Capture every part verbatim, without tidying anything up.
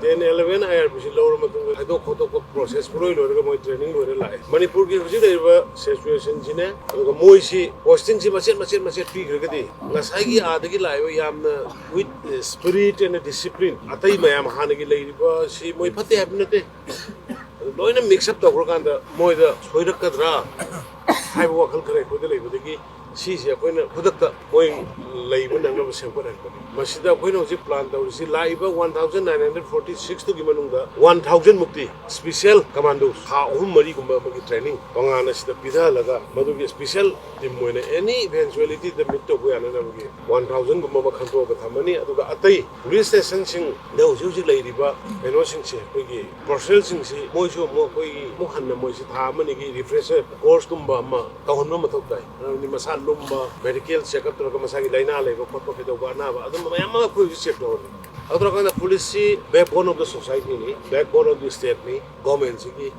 Ten eleven ꯑꯥꯏ R P ꯁꯤ ꯂꯧꯔ ꯃꯇꯨꯡꯗ ꯈꯥꯏꯗꯣꯛ ꯈꯣꯠꯇꯣꯛꯄ ꯄ꯭ꯔꯣꯁꯦꯁ ꯂꯣꯏ ꯂꯣꯏꯔꯒ ꯃꯣꯏ ꯇ꯭ꯔꯦꯅꯤꯡ ꯂꯣꯏꯔ ꯂꯥꯛꯑꯦ꯫ ꯃꯅꯤꯄꯨꯔꯒꯤ ꯍꯧꯖꯤꯛ ꯂꯩꯔꯤꯕ ꯁꯤꯆꯨꯋꯦꯁꯟꯁꯤꯅꯦ, ꯑꯗꯨꯒ ꯃꯣꯏꯁꯤ ꯄꯣꯁꯇꯤꯡꯁꯤ ꯃꯆꯦꯠ ꯃꯆꯦꯠ ꯃꯆꯦꯠ ꯄꯤꯈ꯭ꯔꯒꯗꯤ ꯉꯁꯥꯏꯒꯤ ꯑꯥꯗꯒꯤ ꯂꯥꯛꯏꯕ ꯌꯥꯝꯅ ꯋꯤꯠ ꯁ꯭ꯄꯤꯔꯤꯠ ꯑꯦꯟ ꯗꯤꯁꯤꯄ꯭ꯂꯤꯟ ꯑꯇꯩ ꯃꯌꯥꯝ ꯍꯥꯟꯅꯒꯤ ꯂꯩꯔꯤꯕ ꯁꯤ ꯃꯣꯏ ꯐꯠꯇꯦ ꯍꯥꯏꯕ ꯅꯠꯇꯦ, ꯑꯗꯨ ꯂꯣꯏꯅ ꯃꯤꯛꯁ ꯑꯞ ꯇꯧꯈ꯭ꯔꯀꯥꯟꯗ ꯃꯣꯏꯗ ꯁꯣꯏꯔꯛꯀꯗ꯭ꯔꯥ ꯍꯥꯏꯕ ꯋꯥꯈꯜ ꯈꯔ ꯑꯩꯈꯣꯏꯗ ꯂꯩꯕꯗꯒꯤ ꯁꯤꯁꯦ ꯑꯩꯈꯣꯏꯅ ꯈꯨꯗꯛꯇ ꯃꯣꯏ ꯂꯩꯕ ꯅꯪꯅꯕ ꯁꯦꯝꯒꯠꯍꯟꯕꯅꯤ꯫ ꯃꯁꯤꯗ ꯑꯩꯈꯣꯏꯅ ꯍꯧꯖꯤꯛ ꯄ꯭ꯂꯥꯟ ꯇꯧꯔꯤꯁꯤ ꯂꯥꯛꯏꯕ one thousand nine hundred forty ꯁꯤꯛꯁꯇꯨꯒꯤ ꯃꯅꯨꯡꯗ ꯋꯥꯟ ꯊꯥꯎꯖꯟ ꯃꯨꯛꯇꯤ ꯁ꯭ꯄꯤꯁꯦꯜ ꯀꯃꯥꯟꯗꯣ ꯊꯥ ꯑꯍꯨꯝ ꯃꯔꯤꯒꯨꯝꯕ ꯑꯃꯒꯤ ꯇ꯭ꯔꯦꯅꯤꯡ ꯇꯣꯉꯥꯟꯅ ꯁꯤꯗ ꯄꯤꯊꯍꯜꯂꯒ ꯃꯗꯨꯒꯤ ꯁ꯭ꯄꯤꯁꯦꯜ ꯇꯤꯝ ꯑꯣꯏꯅ ꯑꯦꯅꯤ ꯏꯚꯦꯟꯆꯨꯋꯦꯂꯤꯇꯤꯗ ꯃꯤꯠ ꯇꯧꯕ ꯌꯥꯅꯅꯕꯒꯤ ꯋꯥꯟ ꯊꯥꯎꯖꯟꯒꯨꯝꯕ ꯑꯃ ꯈꯟꯗꯣꯛꯑꯒ ꯊꯝꯃꯅꯤ꯫ ꯑꯗꯨꯒ ꯑꯇꯩ ꯄꯨꯂꯤꯁ ꯁ꯭ꯇꯦꯁꯟꯁꯤꯡꯗ ꯍꯧꯖꯤꯛ ꯍꯧꯖꯤꯛ ꯂꯩꯔꯤꯕ ꯀꯩꯅꯣꯁꯤꯡꯁꯦ, ꯑꯩꯈꯣꯏꯒꯤ ꯄꯔꯁꯣꯅꯦꯜꯁꯤꯡꯁꯤ ꯃꯣꯏꯁꯨ ꯑꯃꯨꯛ ꯑꯩꯈꯣꯏꯒꯤ ꯑꯃꯨꯛ ꯍꯟꯅ ꯃꯣꯏꯁꯤ ꯊꯥ ꯑꯃꯅꯤꯒꯤ ꯔꯤꯐ꯭ꯔꯦꯁꯔ ꯀꯣꯔꯁꯀꯨꯝꯕ ꯑꯃ ꯇꯧꯍꯟꯕ ꯃꯊꯧ ꯇꯥꯏ꯫ ꯃꯔꯝꯗꯤ ꯃꯁꯥ ꯂꯨꯝꯕ, ꯃꯦꯗꯤꯀꯦꯜ ꯆꯦꯛꯑꯞ ꯇꯧꯔꯒ ꯃꯁꯥꯒꯤ ꯂꯥꯏꯅꯥ ꯂꯩꯕ ꯈꯣꯠꯄ ꯀꯩꯗꯧꯕ ꯑꯅꯥꯕ ꯑꯗꯨꯝꯕ ꯃꯌꯥꯝ ꯑꯃ ꯑꯩꯈꯣꯏ ꯍꯧꯖꯤꯛ ꯆꯦꯛ ꯇꯧꯍꯜꯂꯤ꯫ ꯑꯗꯨ ꯇꯧꯔꯀꯥꯟꯗ ꯄꯨꯂꯤꯁꯁꯤ ꯕꯦꯛꯕꯣꯟ ꯑꯣꯐ ꯗ ꯁꯣꯁꯥꯏꯇꯤꯅꯤ, ꯕꯦꯛꯕꯣꯟ ꯑꯣꯐ ꯗ ꯁ꯭ꯇꯦꯠꯅꯤ, ꯒꯣꯔꯃꯦꯟꯁꯤꯒꯤ꯫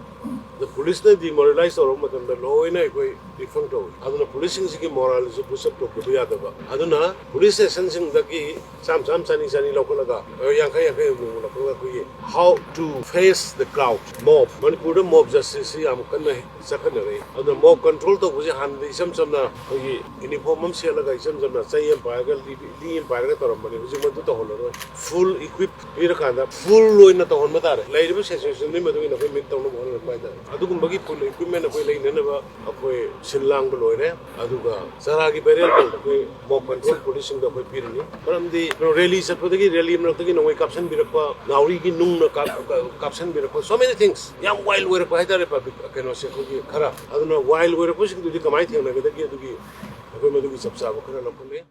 ꯑꯗ ꯄꯨꯂꯤꯁꯅ ꯗꯤꯃꯣꯔꯦꯂꯥꯏꯁ ꯇꯧꯔꯕ ꯃꯇꯝꯗ ꯂꯣꯏꯅ ꯑꯩꯈꯣꯏ ꯗꯤꯐꯪ ꯇꯧꯏ꯫ ꯑꯗꯨꯅ ꯄꯨꯂꯤꯁꯁꯤꯡꯁꯤꯒꯤ ꯃꯣꯔꯥꯜꯁꯨ ꯄꯨꯁ ꯑꯞ ꯇꯧꯗꯕ ꯌꯥꯗꯕ꯫ ꯑꯗꯨꯅ ꯄꯨꯂꯤꯁ ꯁ꯭ꯇꯦꯁꯟꯁꯤꯡꯗꯒꯤ ꯆꯥꯝ ꯆꯥꯝ ꯆꯅꯤ ꯆꯅꯤ ꯂꯧꯈꯠꯂꯒ, ꯑ, ꯌꯥꯡꯈꯩ ꯌꯥꯡꯈꯩ ꯑꯃꯨꯛ ꯂꯧꯈꯠꯂꯒ ꯑꯩꯈꯣꯏꯒꯤ how to face the crowd, mob, ꯃꯅꯤꯄꯨꯔꯗ ꯃꯣꯕ ꯖꯁꯇꯤꯁꯁꯤ ꯌꯥꯝ ꯀꯟꯅ ꯆꯠꯈꯠꯅꯔꯛꯏ꯫ ꯑꯗꯨꯅ ꯃꯣꯕ ꯀꯟꯇ꯭ꯔꯣꯜ ꯇꯧꯕꯁꯦ ꯍꯥꯟꯅꯗꯤ ꯏꯆꯝ ꯆꯝꯅ ꯑꯩꯈꯣꯏꯒꯤ ꯌꯨꯅꯤꯐꯣꯔꯝ ꯑꯃ ꯁꯦꯠꯂꯒ ꯏꯆꯝ ꯆꯝꯅ ꯆꯩ ꯑꯃ ꯄꯥꯏꯔꯒ ꯂꯤ-, ꯂꯤ ꯑꯃ ꯄꯥꯏꯔꯒ ꯇꯧꯔꯝꯕꯅꯤ꯫ ꯍꯧꯖꯤꯛ ꯃꯗꯨ ꯇꯧꯍꯜꯂꯔꯣꯏ꯫ ꯐꯨꯜ ꯏꯀ꯭ꯋꯤꯞ ꯄꯤꯔꯀꯥꯟꯗ ꯐꯨꯜ ꯑꯣꯏꯅ ꯇꯧꯍꯟꯕ ꯇꯥꯔꯦ꯫ ꯂꯩꯔꯤꯕ ꯁꯤꯆꯨꯋꯦꯁꯟꯗꯨꯒꯤ ꯃꯇꯨꯡ ꯏꯟꯅ ꯑꯩꯈꯣꯏ ꯃꯤꯠ ꯇꯧꯅꯕ ꯍꯣꯠꯅꯔꯛꯄ ꯍꯥꯏꯇꯥꯔꯦ꯫ ꯑꯗꯨꯒꯨꯝꯕꯒꯤ ꯐꯨꯜ ꯏꯀ꯭ꯋꯤꯞꯃꯦꯟ ꯑꯩꯈꯣꯏ ꯂꯩꯅꯅꯕ ꯑꯩꯈꯣꯏ ꯁꯤꯜ ꯂꯥꯡꯕ ꯂꯣꯏꯔꯦ꯫ ꯑꯗꯨꯒ ꯆꯔꯥꯒꯤ ꯕꯦꯔꯦꯜꯗ ꯑꯩꯈꯣꯏ ꯃꯣꯕ ꯀꯟꯇ꯭ꯔꯣꯜ ꯄꯨꯂꯤꯁꯁꯤꯡꯗ ꯑꯩꯈꯣꯏ ꯄꯤꯔꯅꯤ꯫ ꯃꯔꯝꯗꯤ ꯀꯩꯅꯣ, ꯔꯦꯂꯤ ꯆꯠꯄꯗꯒꯤ ꯔꯦꯂꯤ ꯃꯔꯛꯇꯒꯤ ꯅꯣꯡꯃꯩ ꯀꯥꯞꯁꯤꯟꯕꯤꯔꯛꯄ, ꯅꯥꯎꯔꯤꯒꯤ ꯅꯨꯡꯅ ꯀꯥꯞ-, ꯀꯥꯞꯁꯤꯟꯕꯤꯔꯛꯄ, so many things, ꯌꯥꯝ ꯋꯥꯏꯜ ꯑꯣꯏꯔꯛꯄ ꯍꯥꯏꯇꯥꯔꯦ꯫ ꯄꯕ꯭ꯂꯤꯛ ꯀꯩꯅꯣꯁꯦ ꯑꯩꯈꯣꯏꯒꯤ ꯈꯔ, ꯑꯗꯨꯅ ꯋꯥꯏꯜ ꯑꯣꯏꯔꯛꯄꯁꯤꯡꯗꯨꯗꯤ ꯀꯃꯥꯏꯅ ꯊꯦꯡꯅꯒꯗꯒꯦ? ꯑꯗꯨꯒꯤ ꯑꯩꯈꯣꯏ ꯃꯗꯨꯒꯤ ꯆꯞ ꯆꯥꯕ ꯈꯔ ꯂꯧꯈꯠꯂꯦ꯫